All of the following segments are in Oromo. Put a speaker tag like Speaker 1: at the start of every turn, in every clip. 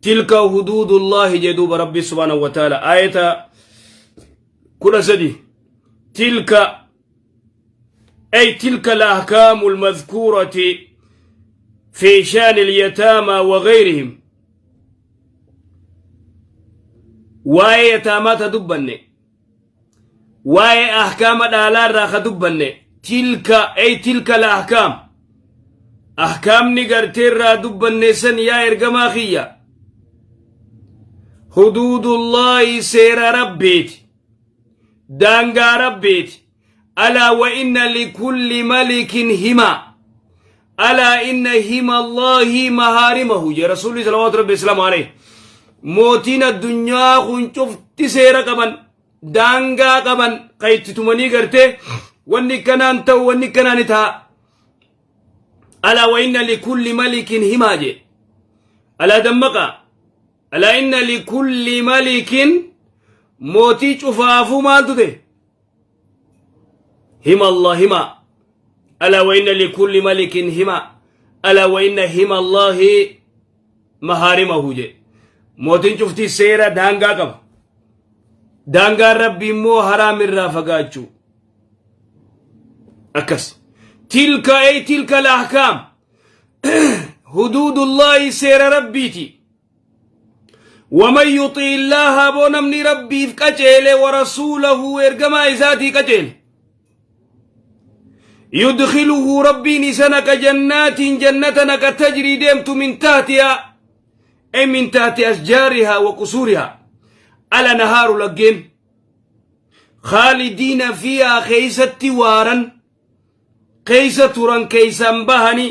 Speaker 1: Tilka huduudullaahi jee duuba Rabbi subhaanahu wa ta'ala aayata 13. Tilka ay tilka al-ahkaamu al-madhkuurati fi shaani al-yataama wa ghayrihim. Waa'ee yataamaa ta dubbanne, waa'ee ahkaama dhaalaa irraa ka dubbanne, tilka ay tilka al-ahkaam, ahkaamni gartee irraa dubbanne san, yaa ergamaa kiyya, huduudullaahi, seera Rabbiiti, daangaa Rabbiiti. Alaa wa inna likulli malikin himaa, alaa inna hima Allaahi mahaarimahu jee Rasuulli salawaatu Rabbi islaamu alayhi. Mootiin addunyaa kun cufti seera qaban, daangaa qaban, ka itti tumanii gartee wanni kanaan ta'u, wanni kanaan ta'a. Alaa wa inna likulli malikin himaa jee. Alaa, dammaqa, alaa inna likulli malikin, mootii cufaafuu maaltu ta'e? Hima Allah, hima. Alaa wa inna likulli malikin hima, alaa wa inna hima Allahi mahaarimahu jedhe. Mootiin cuftii seera daangaa qaba. Daangaan Rabbii immoo haraam irraa fagaachuu. Akkas. Tilka ay tilka al-ahkaam huduudullaahi, seera Rabbiiti. Waman yuxii illaaha, boo namni Rabbiif qaceele, wa rasuulahu, ergamaa isaatii qaceele, yudkiluhu, Rabbiin isa naqa, jannaatiin, jannata naqa, tajrii, deemtu, min tahtihaa, ay min tahti ashjaarihaa wa qusuurihaa, ala nahaaru, laggeen, khaalidiina fiihaa, keeysatti waaran, keeysa turan, keeysan bahani.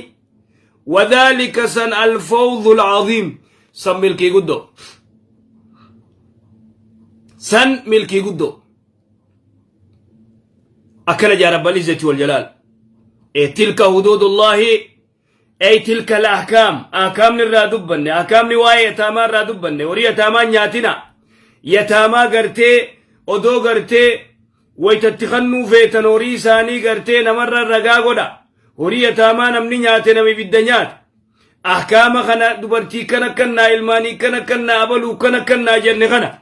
Speaker 1: Wadhalika, san, alfawzu alcaziim, san milkii guddo, san milkii guddo. Akkana jaa Rabbal izzati wal jalaal. Tilka huduudullaahi ay tilka al-ahkaam, ahkaamni irraa dubbanne, ahkaamni waa'ee yataamaa irraa dubbanne, horii yataamaa nyaatina, yataamaa gartee odoo gartee waytatti kannuu feetan horii isaanii gartee namarra ragaa godha, horii yataamaa namni nyaate nama ibidda nyaate. Ahkaama kana, dubartii kana kannaa, ilmaanii kana kannaa, abaluu kana kannaa jenne kana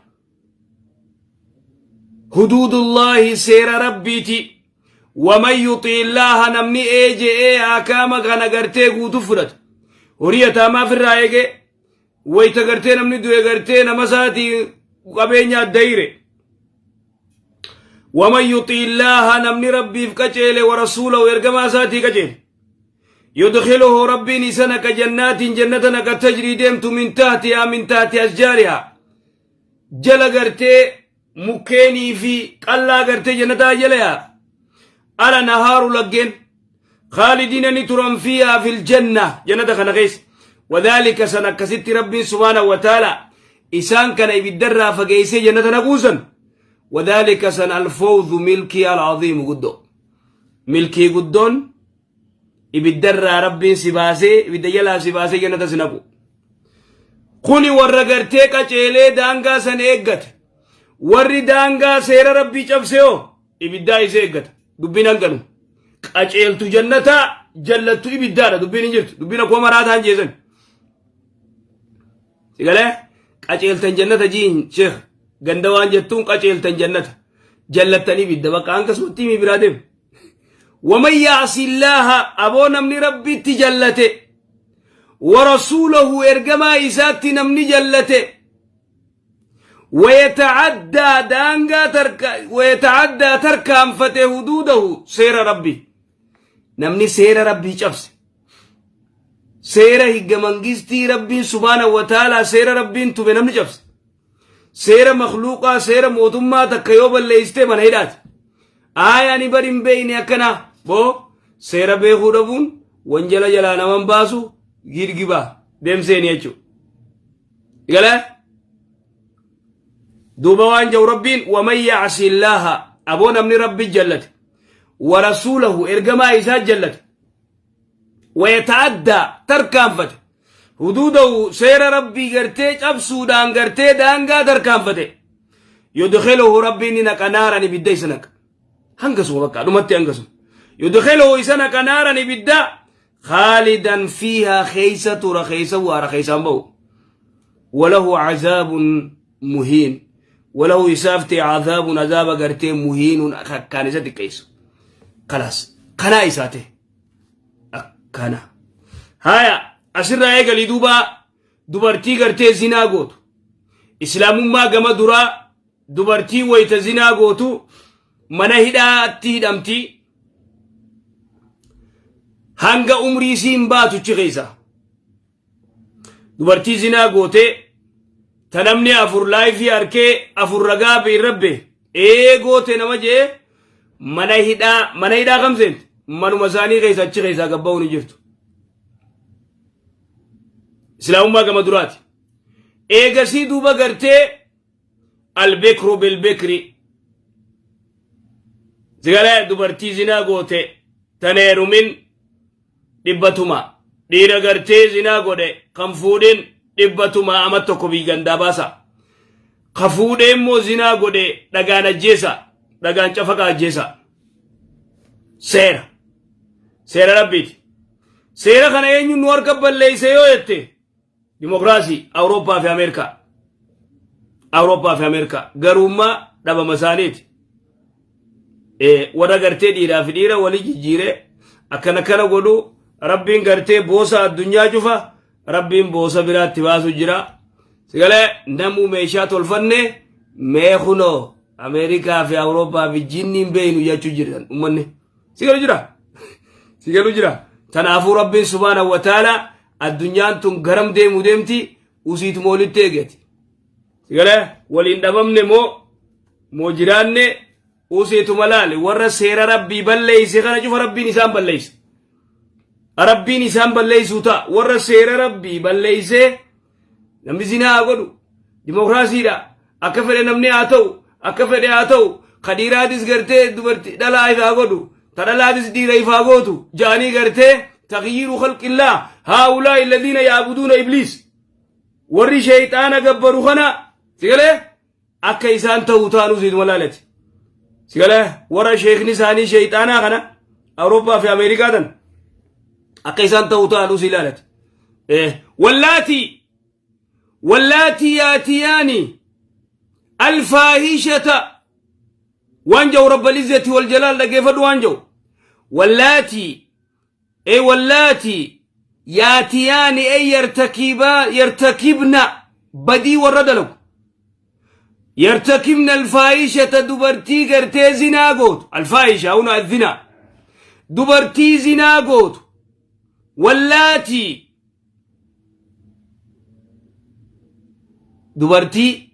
Speaker 1: huduudullaahi, seera Rabbiiti. Waman yuxii illaaha, namni ee je'ee ahkaama kana gartee guutu fudhate, horii yataamaa firraa eege, wayta gartee namni du'e gartee nama isaatii qabeenya adda hire. Waman yuxii illaaha, namni Rabbiif qaceele, wa rasuulahu, ergamaa isaatii qaceele, yudkiluhu, Rabbiin isa naqa, jannaatiin, jannata naqa, tajrii, deemtu, min tahtihaa, min tahti ashjaarihaa, jala gartee mukkeenii fi qallaa gartee jannataa jala yaa ala nahaaru, laggeen, khaalidiina, ni turan, fiihaa, fil janna, jannata kana keessa. Wadhaalika, san akkasitti Rabbiin subhaanahu wa ta'ala isaan kana ibiddarraa fageessee jannata naquusan. Wadhaalika, san, alfawzu, milkii, alcaziimu, guddoo. Milkii guddoon ibiddarraa Rabbiin si baasee, ibidda jalaa si baasee jannata si naqu. Kuni warra gartee qaceelee daangaa san eeggate. Warri daangaa seera Rabbii cabsee hoo ibiddaa isa eeggata. Dubbiin hanganu. Qaceeltu jannataa, jallattu ibiddaadha, dubbiin hin jirtu. Dubbiin akkuma maraataan jeesan. Sigalee qaceeltan jannata jiin sheekh ganda waan jettuun, qaceeltan jannata, jallattan ibidda, bakka hangasumatti himi biraa deemu. Waman yaasillaaha, aboo namni Rabbitti jallate, warasuulahu, ergamaa isaatti namni jallate, wayatacaddaa, daangaa tarka, wayatacaddaa, tarkaanfate, huduudahu, seera Rabbi, namni seera Rabbii cabse, seera higga mangistii Rabbiin subhaanahu wa ta'aalaa, seera Rabbiin tume namni cabse, seera makluuqaa, seera mootummaa takka yoo balleessite mana hidhaati. Aaya ani bar hin beeyne akkana boo, seera beekuu dhabuun wanjala jalaa naman baasu, girgibaa deemseeni jechuudha. Galee duuba waan jedhu Rabbiin: waman yacsi illaaha, aboo namni Rabbi jallate, wa rasuulahu, ergamaa isaa jallate, wayata'addaa, tarkaanfate, huduudahu, seera Rabbii gartee cabsuudhaan gartee daangaa tarkaanfate, yudkiluhu, Rabbiin ni naqa, naaran, ibidda isa naqa. Hangasuma bakka dhumatti hangasuma. Yudkiluhu, isa naqa, naaran, ibidda, khaalidan fiihaa, keeysa tura, keeysa waara, keeysaan ba'u. Walahu cazaabun muhiin. Walahu isaaf ta'e cazaabun azaaba gartee muhiinuun akkaan isa xiqqeessu. Kalaas kanaa isaa ta'e. Akkana. Haya asirraa eegalii duuba dubartii gartee zinaa gootu. Islaamummaa gama duraa dubartii wayita zinaa gootu mana hidhaatti hidhamti. Hanga umrii isii hin baatu achi keessa. Dubartii zinaa gootee ta namni afur laayifii harkee afur ragaa beerrabbe ee goote nama jee mana hidhaa mana hidhaa kam seenti manuma isaanii keessa achi keessaa gabba'uun hin jirtu. Islaamummaa gama duraati. Eegasii duuba gartee albekru bilbekri sigalee dubartii zinaa goote tan heerumin dhibbatuma dhiira gartee zinaa godhe kan fuudhin dhibbatuma ama tokko biyya gandaa baasa. Ka fuudhee immoo zinaa godhe dhagaan ajjeesa dhagaan cafaqa ajjeesa. Seera. Seera rabbiiti. Seera kana eenyu nu harka balleeyse yoo jette dimokiraasii Awurooppaa fi Ameerikaa. Awurooppaa fi Ameerikaa garuummaa dhabama isaaniiti. Warra gartee dhiiraa fi dhiira walii jijjiiree akkana kana godhu rabbiin gartee boosa addunyaa cufa rabbiin boosa biraatti baasu jira. Sigalee namuu meeshaa tolfanne mee kunoo Ameerikaa fi Awurooppaa fi jinniin beeynu jechuu jiran uummanni. Sigalu jira. Sigalu jira. Tanaafuu rabbiin subhaanahu wa ta'ala addunyaan tun garam deemu deemti usiituma walitti eegati. Sigalee waliin dhabamne moo moo jiraanne usiituma laali warra seera rabbii balleeyse kana cufa rabbiin isaan balleeysa. Rabbiin isaan balleeysuu ta'a warra seera rabbii balleeysee namni zinaa haa godhu dimokiraasiidha akka fedhe namni haa ta'u akka fedhe haa ta'u ka dhiiraatis gartee dubartii dhalaa ifaa godhu ta dhalaatis dhiira ifaa gootu ja'anii gartee taghyiiru khalqillaa haa'ulaa'i alladhiina ya'buduuna ibliis warri sheeyxaana gabbaru kana sigalee akka isaan ta'u taanuu siituma laalati sigalee warra sheekni isaanii sheeyxaanaa kana Awurooppaa fi Ameerikaa tan akka isaan ta'u taanuu si ilaalati wallaatii wallaatii yaatiyaani alfaahishata waan jedhu rabbal izzati wal jalaal dhaggeeffadhu waan jedhu wallaatii ey wallaatii yaatiyaani ey yartakibaa yartakibna badii warra dalagu yartakibna alfaahishata dubartii gartee zinaa gootu alfaahisha huna azinaa dubartii zinaa gootu wallaatii dubartii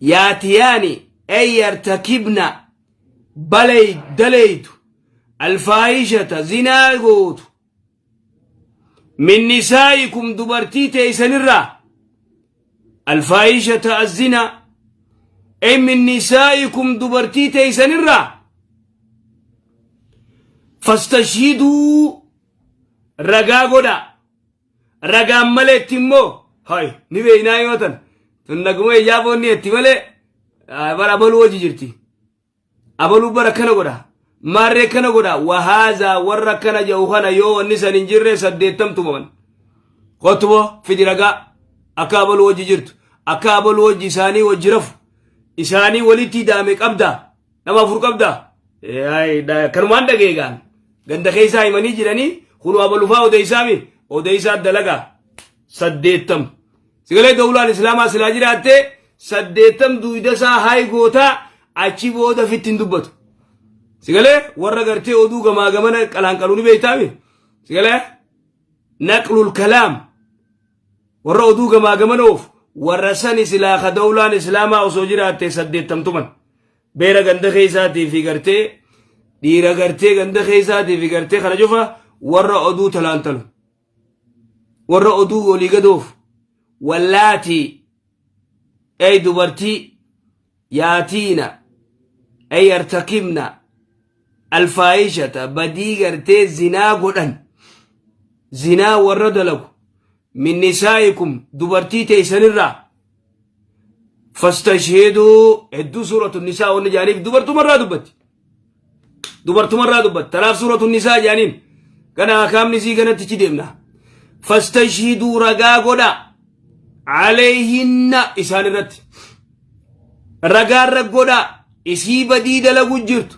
Speaker 1: yaatiyaani ey yartakibna balay daleeytu alfaahishata zinaa gootu min nisaa'ikum dubartii teeysanirraa alfaahishata azzinaa ey min nisaa'ikum dubartii teeysanirraa fastashhiduu ragaa godhaa ragaan maleetti immoo hay ni beeynaa himatan tun naguma ijaa boonni etti malee bara abaluu hojii jirti abaluu bara kana godha maarree kana godha wahaazaa warra kana jedhu kana yoo wanni san hin jirre saddeettam tumaman kottubo fidi ragaa akka abaluu hojii jirtu akka abaluu hojii isaanii wajji rafu isaanii walitti daame qabda nama afur qabda kanumaan dhageegaan ganda keessaa himanii jiranii kunu abalufaa odeeysaami odeeysaa dalagaa saddeettam sigalee dawlaan islaamaa silaa jiraatte saddeettam duuyda isaa haay gootaa achi booda fitti hin dubbatu sigalee warra gartee oduu gamaa gamana qalaanqaluu ni beeytaami sigalee naqlul kalaam warra oduu gamaa gamana oofu warra sani silaa ka dawlaan islaamaa osoo jiraatte saddeettamtuman beera ganda keessaatii fi gartee dhiira gartee ganda keessaatii fi gartee kana cufa warra oduu talaantalu warra oduu walii gadoof wallaatii ey dubartii yaatiina ey yartakibna alfaayishata badii gartee zinaa godhan zinaa warra dalagu min nisaa'ikum dubartii teeysanirraa fastashhiduu hedduu suuratu nisaa wanni jaaniif dubartumarraa dubbatti dubartumarraa dubbatti tanaaf suuratu nisaa jaaniin gana akaamni isii ganatti chi deemna fastashhiduu ragaa godha Calayhinna isaan irratti ragaarra godhaa isii badii dalagu jirtu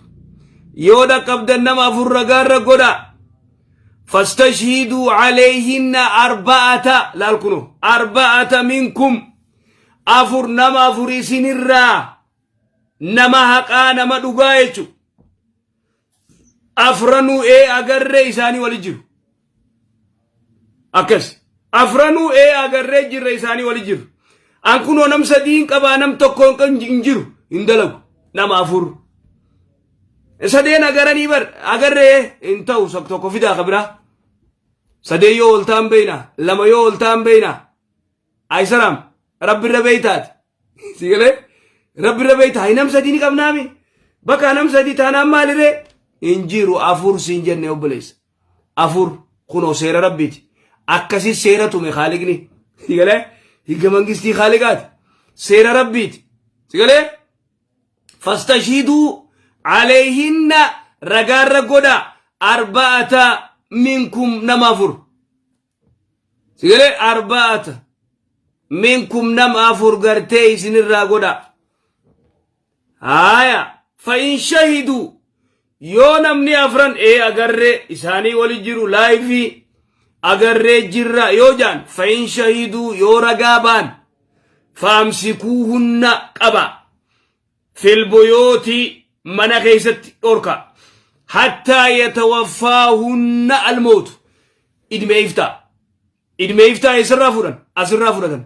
Speaker 1: yoo dhaqqabdan nama afur ragaarra godhaa fastashhiduu calayhinna arba'ata laal kuno arba'ata minkum afur nama afur isinirraa nama haqaa nama dhugaa jechu afranuu ee agarree isaanii wali jiru akkas afranuu ee agarree jirra isaanii wali jiru an kunoo nam sadii hin qabaa nam tokko hin jiru hin dalagu nama afur sadeen agaranii bar agarree hin ta'u tokko fidaa ka biraa sadeen yoo ol ta'an beeyna lama yoo ol ta'an beeyna Ayisalaam rabbi irra beeytaati. Si galee rabbi irra beeytaa nam sadii ni qabnaami. Bakka nam sadii taanaan maaliree hin jiru afur siin jenne obboleessa. Afur kunoo seera rabbiiti. Akkasi seera tume haaliqni. Si galee higga mangistii haaliqaati. Seera rabbiiti. Si galee fastashiiduu alayhinna ragaarra godha arba'ata minkum nama afur. Sigalee arba'ata minkum nama afur gartee isinirraa godha. Haaya fa'in shahiduu yoo namni afran ee agarree isaanii wali jiru laayifii agarree jirra yoo jaan fa'in shahiduu yoo ragaa baan faamsikuuhunna qaba. Fil buyuuti mana keessatti dhorka. Hattaa yatawaffaahunna almootu. Idmee iftaa. Idmee iftaa eessarraa fuudhan? Asirraa fudhatan.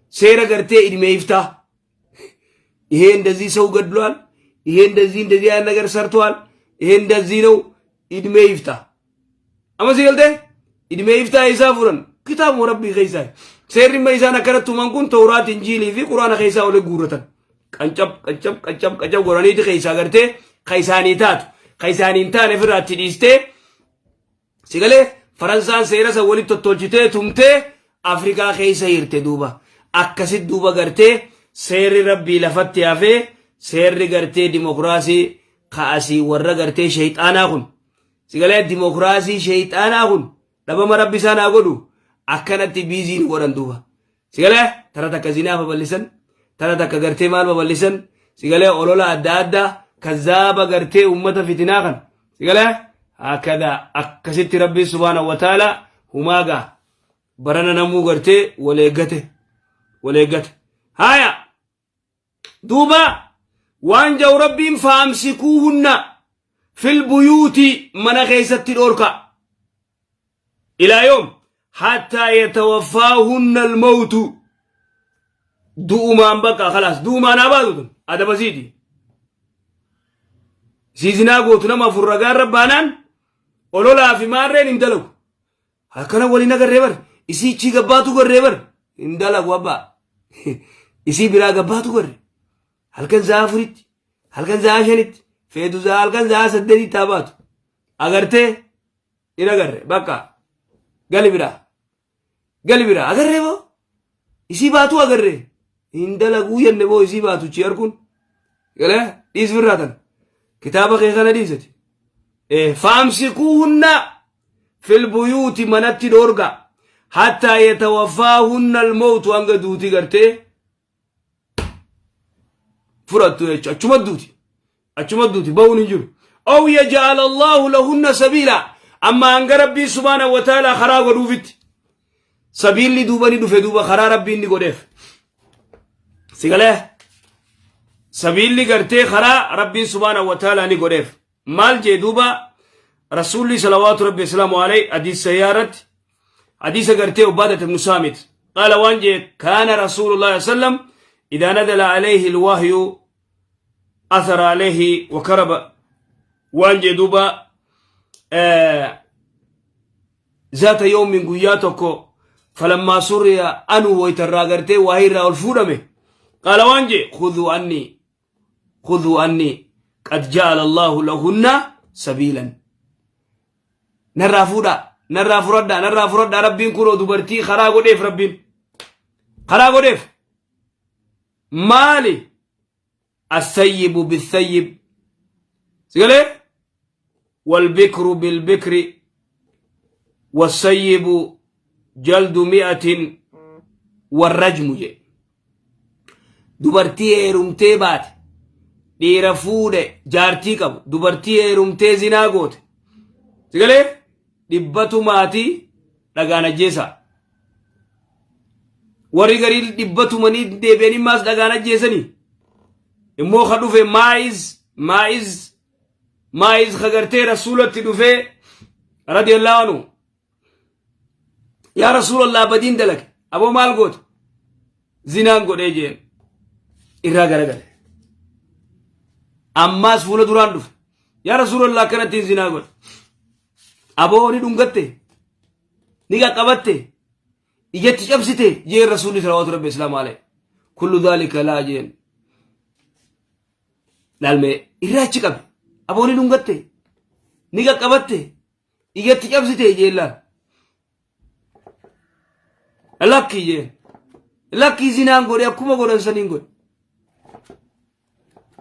Speaker 1: Seera gartee idmee iftaa. ይሄ እንደዚህ ሰው ገድሏል፣ ይሄ እንደዚህ እንደዚህ አይነት ነገር ሰርቷል፣ ይሄ እንደዚህ ነው። እድሜ ይፍታ amma si galtee idmee iftaa isaa fuudhan kitaabuma rabbii keessaa seerri imma isaan akkanatti tuman kun tawraat injiilii fi quraana keessaa oli guurratan qancab qancab qancab qancab godhaniiti keessaa gartee ka isaanii taatu ka isaanii hin taane ofirraa itti dhiistee si galee faransaan seera san walitti tottolchitee tumtee afrikaa keessa hirte duuba akkasit duuba gartee seerri rabbii lafatti hafee seerri gartee dimokiraasii ka asii warra gartee sheeyxaanaa kun Si galee dimokiraasii sheeyxaanaa kun dhabama rabbi isaan haa godhu akkanatti biizii nu godhan duuba. Si galee tara takka zinaa babal'isan tara takka gartee maal babal'isan si galee olola adda addaa kazzaaba gartee ummata fitinaa kan si galee hakada akkasitti rabbi subhaanahu wa ta'ala humaa gaa barana namuu gartee wal eeggate wal eeggate. Haaya Duuba waan ja'u rabbiin faamsikuuhunna fil buyuuti mana keessatti dhoorka. Ilaa yoom hattaa yatawaffaahunna almawtu du'umaan bakka khalaas du'umaan haa baatu tun adaba siiti. Siizinaa gootu nama afur ragaan rabbaanaan ololaa fi maarreen hin dalagu. Akkana waliin agarree bar isii chii gabbaatu garree bar hin dalagu abbaa. Isii biraa gabbaatu garre. Halkan sa'a afuritti, halkan sa'a shanitti, feetu sa'a halkan sa'a saddeetitti haa baatu. Agartee hin agarre bakka gali biraa. Gali biraa agarree boo isii baatu agarree hin dalaguu jenne boo isii baatu chii arguun. Galee dhiis birraa tana. Kitaaba kee kana dhiisati. Faamsikuuhunna fil buyuuti manatti dhoorga hattaa yatawaffaahunna almawtu hanga duuti gartee fudhattu jechuudha achuma duuti achuma duuti bahuun hin jiru aw yaj'al allahu lahunna sabiila amma hanga rabbiin subhaanahu wa ta'ala karaa godhuufitti sabiilli duuba ni dhufe duuba karaa rabbiin ni godheef sigalee sabiilli gartee karaa rabbiin subhaanahu wa ta'ala ni godheef Maal jee duuba rasuulli salawaatu rabbi islaamu alayhi hadiisa sahihaa irratti hadiisa gartee Ubaadat ibnu Saamit qaala waan jee kaana rasuulullahi sallam idaa nazala alayhi alwahyu athara alayhi wa karaba waan jee duuba zaata yoomin guyyaa tokko falammaa surriya anu waytarraa gartee waahii irraa ol fuudhame qaala waan jee khuduu annii khudhuu anni qad ja'ala Allahu lahunna sabiilan narraa fuudhaa narraa furadhaa narraa furadhaa rabbiin kunoo dubartii karaa godheef rabbiin karaa godheef maali assayyibu bissayyib sigalee walbikru bilbikri والسيب جلد مئة Warrajmu jedhe. Dubartii heerumtee baate dhiira fuudhe jaartii qabu dubartii heerumtee zinaa goote. Sigalee dhibbatu maatii dhagaan ajjeesaa. Warri garii dhibba tumanii deebi'anii maas dhagaan ajjeesanii. Immoo ka dhufe maa'iz maa'iz maa'iz ka gartee rasuulatti dhufee radiyallahu anhu yaa rasuulallah badiin dalage aboo maal goote zinaan godhee jeen irraa garagale. Ammaas fuula duraan dhufe yaa rasuulallah akkanattiin zinaa godhe aboo ni dhungatte ni qaqqabatte ijatti cabsite jeen rasuulli salawaatu rabbi islaamu alayhi kullu dhaalika laa jeen laalmee irraa achi qabe aboo ni dhungatte ni qaqqabatte ijatti cabsite jeen laal lakki jeen lakki zinaan godhe akkuma godhan saniin godhe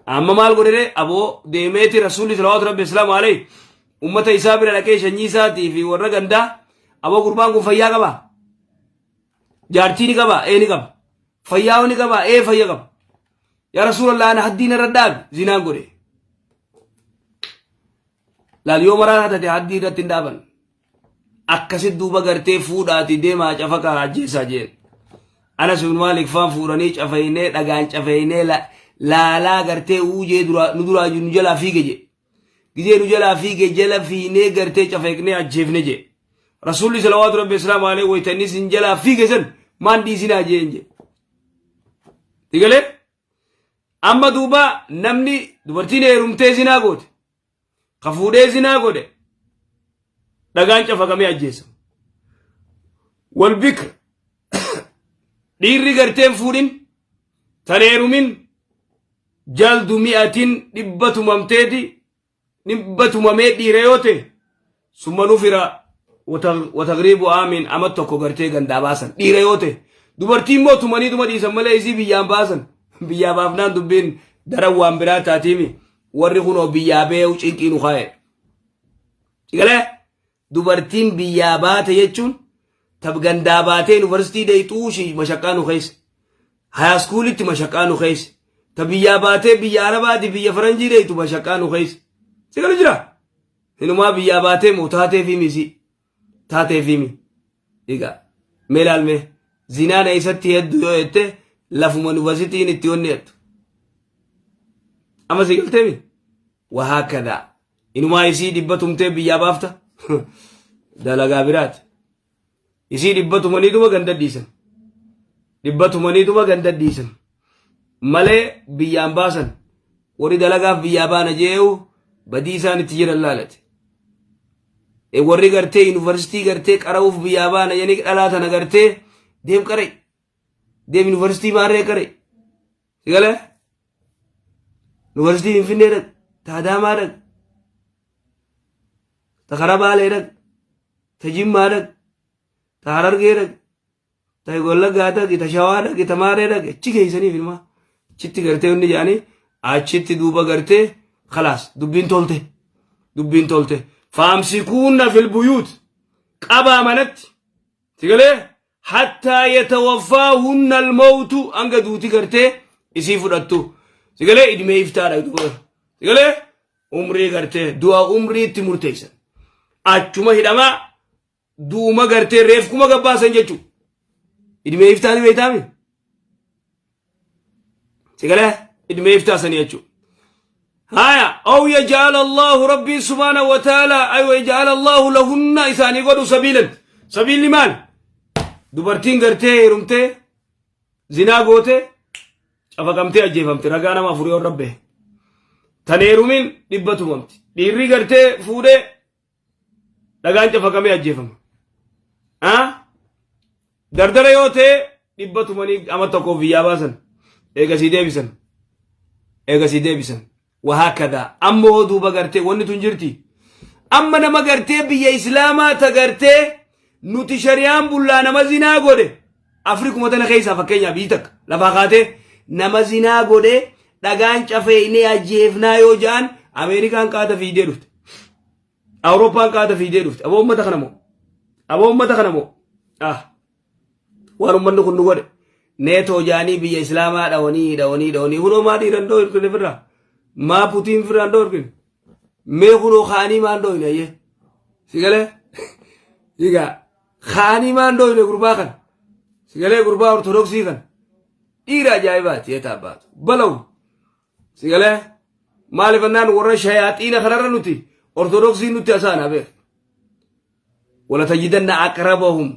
Speaker 1: Amma maal godhe aboo deemeeti rasuulli salawaatu rabbi islaamu alayhi ummata isaa bira dhaqee sanyii isaatii fi warra gandaa aboo gurbaan kun fayyaa qaba. Jaartii ni qaba ee ni qaba. Fayyaa ni qaba ee fayya qaba. Yaa rasuulallah ana haddii narra dhaabi zinaan godhe. Laal yoo maraa taate haddii irratti hin dhaaban. Akkasit duuba gartee fuudhaati deemaa cafaqaa ajjeesaa jeen. Anas ibn Maalik faan fuudhanii cafaynee dhagaan cafaynee laalaa gartee uujee duraa nu duraa nu jalaa fiige jee. Gizee nu jalaa fiige jala fiinee gartee cafeeqnee ajjeefne jee. Rasuulli salawaatu rabbi islaamu alayhi wayita inni isin jalaa fiige san maan dhiisinaa jeen jee. Digalee amma duuba namni dubartiin heerumtee zinaa goote Ka fuudhee zinaa godhe dhagaan cafaqamee ajjeesama. Wal bikr dhiirri gartee hin fuudhin tan heerumin jaldu mi'atin dhibba tumamteeti dhibba tumamee dhiira yoo ta'e summa nufira watagriibu aamin ama tokko gartee gandaa baasan dhiira yoo ta'e dubartii immoo tumaniituma dhiisan malee isii biyyaan baasan biyyaa baafnaan dubbiin daran waan biraa taatiimi warri kunoo biyyaa bee'u cinqii nu kaa'e. Sigalee dubartiin biyyaa baate jechuun tab gandaa baatee yuunivarsiitii deeyxuu ishii mashaqqaa nu keessa. Hayaaskuulitti mashaqqaa nu keessa. Ta biyyaa baatee biyya Arabaati biyya Faranjii deeyxu mashaqqaa nu keessa. Sigalu jira. Hinumaa biyyaa baatee moo taatee fi misi. Taatee fi mi. Egaa mee ilaalmee zinaan eessatti hedduu yoo jette lafuma yuunivarsiitiin itti onni jettu. Amma si galtee mi? Wahaakadaa. Inumaa isii dhibba tumtee biyyaa baafta. Dalagaa biraati. Isii dhibba tumaniituma ganda dhiisan. Dhibba tumaniituma ganda dhiisan. Malee biyyaan baasan. Warri dalagaaf biyyaa baana jee'u badii isaan itti jiran laalate. Warri gartee yuunivarsiitii gartee qara'uuf biyyaa baana jedhanii dhalaa tana gartee deem qara'i. Deem yuunivarsiitii maarree qara'i. Sigalee? Yuunivarsiitii Finfinnee dhaq. Ta Adaamaa dhaq. Ta karaa Baalee dhaq. Ta Jimmaa dhaq. Ta Harargee dhaq. Ta Wallaggaa dhaqi. Ta Shawaa dhaqi. Ta Maaree dhaqi. Achi geessaniif ilmaa. Achitti gartee inni jedhanii achitti duuba gartee khalaas dubbiin tolte. Dubbiin tolte. Faamsikuunna fil buyuut. Qabaa manatti. Sigalee? Hattaa yatawaffaahunna almawtu hanga duuti gartee isii fudhattu. Sigalee idmee iftaadha duuba. Sigalee umrii gartee du'a umrii itti murteessan. Achuma hidhamaa du'uma gartee reefkuma gabbaasan jechuudha. Idmee iftaa ni beektaami? Sigalee idmee iftaa sanii jechuudha. Haya, aw yaj'al Allahu Rabbiin subhaanahu wa ta'ala aw yaj'al Allahu lahunna isaanii godhu sabiilan. Sabiilli maal? Dubartiin gartee heerumtee zinaa gootee cafaqamtee ajjeefamte ragaa nama afurii ol rabbe. Tan heerumin dhibba tumamti. Dhiirri gartee fuudhee dhagaan cafaqamee ajjeefama. Ah? Dardara yoo ta'e dhibba tumanii ama tokkoof biyyaa baasan. Eegasii deebisan. Eegasii deebisan. Wahaakadaa. Amma hoo duuba gartee wanni tun jirti. Amma nama gartee biyya Islaamaa ta gartee nuti shari'aan bullaa nama zinaa godhe. Afrikuma tana keessaa fakkeenyaaf biyyi takka lafaa kaatee nama zinaa godhe dhagaan cafeeynee ajjeefnaa yoo ja'an Ameerikaan qaata fiidee dhufte. Awurooppaan qaata fiidee dhufte. Aboo uummata kana moo? Aboo uummata kana moo? Ah. Waan uummanni kun nu godhe. Neetoo jaanii biyya islaamaa dhawanii dhawanii dhawanii kunoo maa dhiiran dhooyne firraa maa putiin firraan dhoorkine mee kunoo kaanii maan dhooyne ayyee sigalee egaa kaanii maan dhooyne gurbaa kana sigalee gurbaa ortodoksii kana dhiira ajaa'ibaati yetaa baatu balawu sigalee maaliif annaan warra shayaaxiina kanarra nuti ortodoksiin nutti asaana beek wala tajidanna aqrabahum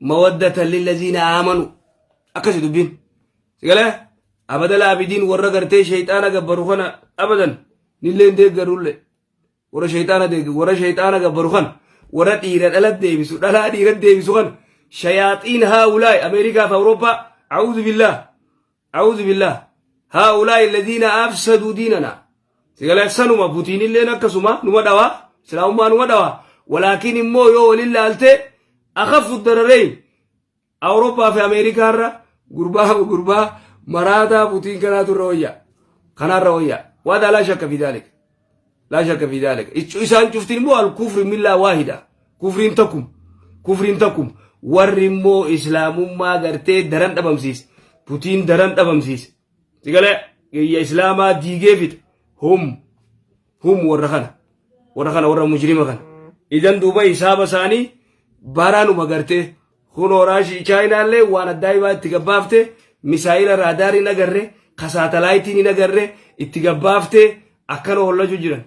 Speaker 1: mawaddatan lillaziina aamanu akkasi dubbiin sigalee abadal abidiin warra gartee shayxaana gabbaru kana abadan nillee hin deeggarulle warra shayxaana deeggaru warra shayxaana gabbaru kana warra dhiira dhala deebisu dhalaa dhiira deebisu kana shayaaxiin haa'ulaay ameerikaa fi awurooppaa a'uudhu billaah a'uudhu billaah haa'ulaay alladhiina afsaduu diinana sigalee sanuma butiinilleen akkasuma numa dhawaa islaamummaa numa dhawaa walaakin immoo yoo waliin laalte akhafu darareyn Awurooppaa fi Ameerikaa irra gurbaa gurbaa maraataa Putiin kanaatu irra wayya. Kanaarra wayya. Waadaa laa shakka fi daalika. Laa shakka fi daalika. Isaan cuftiin immoo al-kufri millaa waahida. Kufriin takkum. Kufriin takkum. Warri immoo islaamummaa gartee daran dhabamsiise. Putiin daran dhabamsiise. Sigalee biyya islaamaa diigee fixe. Hum. Hum warra kana. Warra kana warra mujrima kana. Idan duuba hisaaba isaanii baraanuma gartee kunoo raashii chaayinaallee waan addaa'ibaa itti gabbaafte misaayila raadaarii hin agarre ka saatalaayitiin hin agarre itti gabbaafte akkana hollachuu jiran.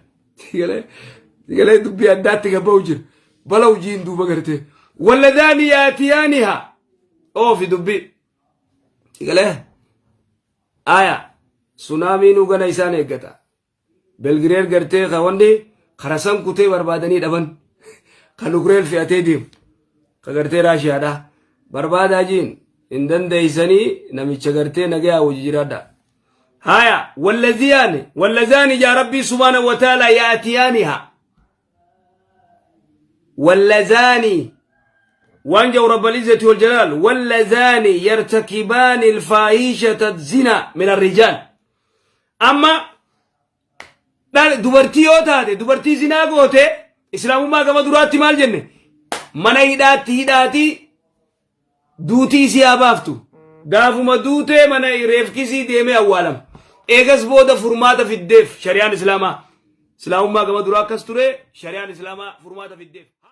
Speaker 1: Sigalee dubbii addaatti gabba'u jira. Bala hojiin duuba gartee. Walladhaani yaatiyaaniha. Oofi dubbii. Sigalee. Aya. Sunaamiinuu gana isaan eeggata. Belgireer gartee ka wanni kara san kutee barbaadanii dhaban ka Nukureel fe'atee deemu ka gartee Raashiyaadha barbaadaa jiin hin dandeeysanii namicha gartee nagayaa wajji jiraadha. Haya wallaziyaani wallazaani jaa rabbii subhaana wa ta'ala yaatiyaaniha wallazaani waan jau rabbal izzati wal jalaal wallazaani yartakibaani alfaahishata zina min arrijaal Amma dubartii yoo taate dubartii zinaa goote islaamummaa gama duraatti maal jenne mana hidhaatti hidhaatii duutii isii haa baaftu gaafuma duutee mana reefkisii deemee awwaalama eegas booda furmaata fiddeef shari'aan islaamaa islaamummaa gama duraa akkas ture shari'aan islaamaa furmaata fiddeef.